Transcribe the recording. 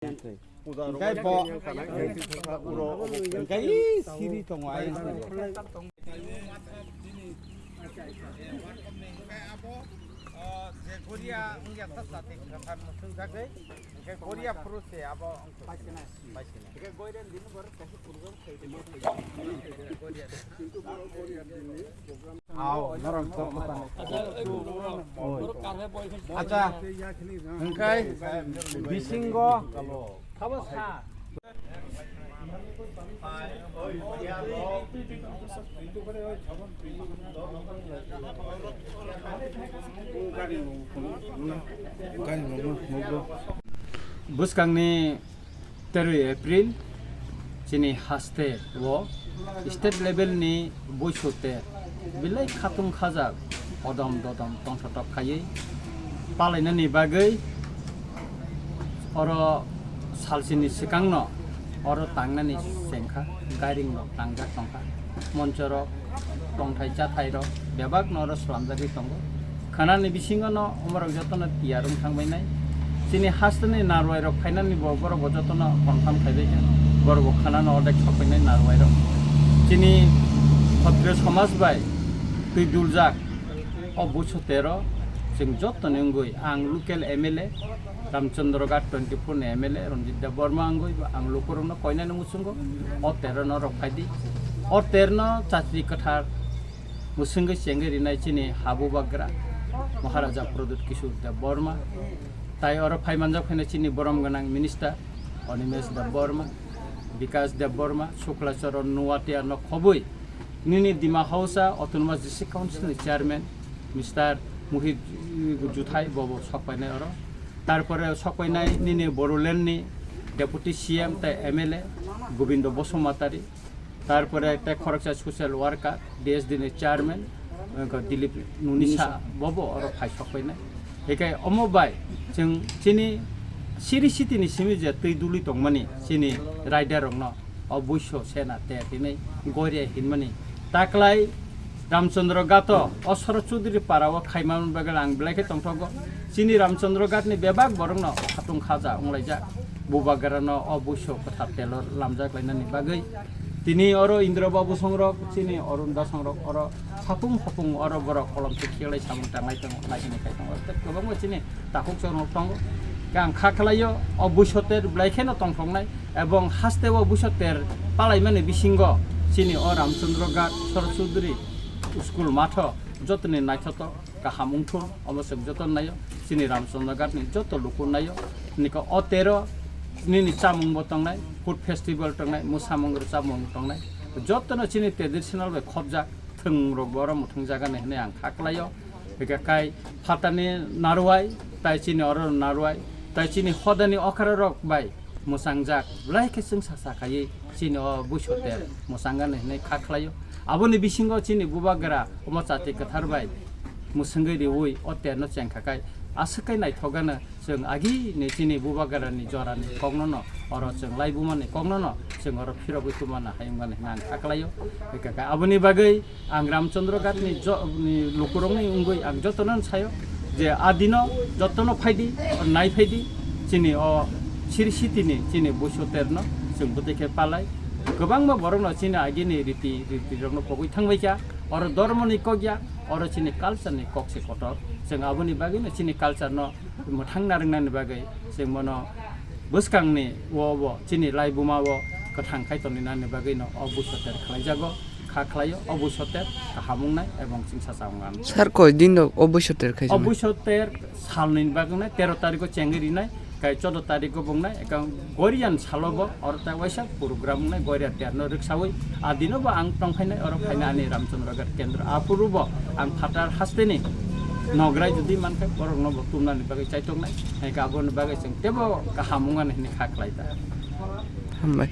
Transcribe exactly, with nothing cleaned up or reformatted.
Hingkai bo, hingkai siri tongo ayang. Hingke Korea phuru se abo wngkha. Aw, norok jor kwtal. Acha, hingkai bisingo Bwskangni teroi April chini haste o state level ni buisoter belai khatung khajak odom dodom tongthotok khaiwi palainani bagwi oro salsini swkangno oro tangnani chengkha, gairing rok tangjak tongkha, monchorok, tongthai chathairok bebakno oro slamjagwi tongo. Khanani bisingo no omorok jotono tiyar wng thangbainai. Chini hasteni narwai rok phainani bo borok bo jotono confirm khaibaikha. Borok bo khanano ordek sokphainai narwai rok. Chini Khatriyo somaj bai twi duljak o buisoter o chwng jotoni wngwi ang local M L A Ramchandra Ghat twenty four ni M L A Ranjit Debbarma wngwi ang lukurokno koinani muchungo o ter o norok phaidi. O ter no chachri kwthar mwswngwi chengwi rinai chini ha bubagra Maharaja Pradyut Kishore Debbarma, tai oro phai manjak phaina chini borom gwnang minister Animesh Debbarma, Bikash Debbarma, Shukla Charan Noatia no khobwi nini Dima Hausa Autonomous District Council ni chairman Mister Mohit Juthai bobo sokpainai oro. Tarpore sokpainai nini Bodoland ni Deputy C M tai M L A Gobindo Basumatari. Tarpore tei khoroksa social worker, D S D ni chairman, wngkha Dilip Nunisa, bobo oro phai sokpainai. Hikai omo bai chwng chini siri sitini simi je twi duli tongmani chini rider rokno o buiso sena ter hinwi goria hinmani taklai Ramchandra Ghat o, o Soro Chudri para o khaimani bagwi ang belai khe tongthogo. Chini Ramchandra Ghat ni bebak borokno khatung khaja wnglaijak. Bubagrano o buiso kwthar telor lamjak lainani bagwi. Tini oro Indra Babu songrok, chini Arun Da songrok oro sapung sapung oro borok kolom se khiklai samung tanglai tongo, laisini khai tongo. Tei kwbangma chini takhuk chwrwng tongo. Khe ang kha khlaio, o buiso ter belai kheno tongthoknai, ebong haste o buiso ter palaimani bisingo chini o Ramchandra Ghat Soro Chudri school matho jotoni naithotok kaham wngthun, omo chwng joto naio, chini Ramchandra Ghat ni joto luku naio, niko o ter o nini chamung bo tongnai, food festival tongnai, mwsamung rwchapmung tongnai, jotono chini traditional bai khopjak thwng rok bo oro mwthang jaga ni hinwi ang kha khlaio. Hingkhe kai phatani narwai, tai chini oro narwai, tai chini hodani okra rok bai mwchangjak, belai khe chwngsa sa khaiwi chini o buiso ter mwchangani hinwi kha khlaio. Aboni bisingo chini bubagra omo chati kwthar bai mwswngwi riwi o terno chengkha kai aswk kai naithok gana. Chwng agini chini bubagrani jorani koknono, oro chwng laibumani koknono chwng oro phirogwi tumana hayung gani hinwi ang kha khlaio. Hingkhe aboni bagwi ang Ramchandra Ghat ni jo-, ni lukurokni wngwi ang jotono sayo je adino jotono phaidi, nai phaidi, chini o siri sitini chini buiso terno chwng bwtwi khe palai. Kwbangma borokno chini agini riti, riti rokno pogwi thangbai kha, oro dormoni kok ya, oro chini culture ni kok se kotor. Chwng aboni bagwino chini culture no mwthang narwknani bagwi chwng bono bwskangni o bo chini laibuma o kwthang khai tongninani bagwino o buiso ter khlaijago, kha khlaio o buiso ter kaham wngnai ebong chwngsacha wngnai. Sir, koi din rok o buiso ter khai O jama? Buiso ter salni bagwi wngnai, tero tarikh o chengwi rinai, kai choudo tarikh o bo wngnai, ekang Gorian salo bo oro ta waisa program wngnai, Goria terno rwksawi. A dino bo ang tongphainai, oro phaina ani Ramchandra Ghat kendro. Aphuru bo ang phatar hasteni nograi jodi mankha, borokno bo tumnani bagwi chaitoknai. Hai khe aboni bagwi chwng tebo kaham wngmani hinwi kha khlai ta. Hambai.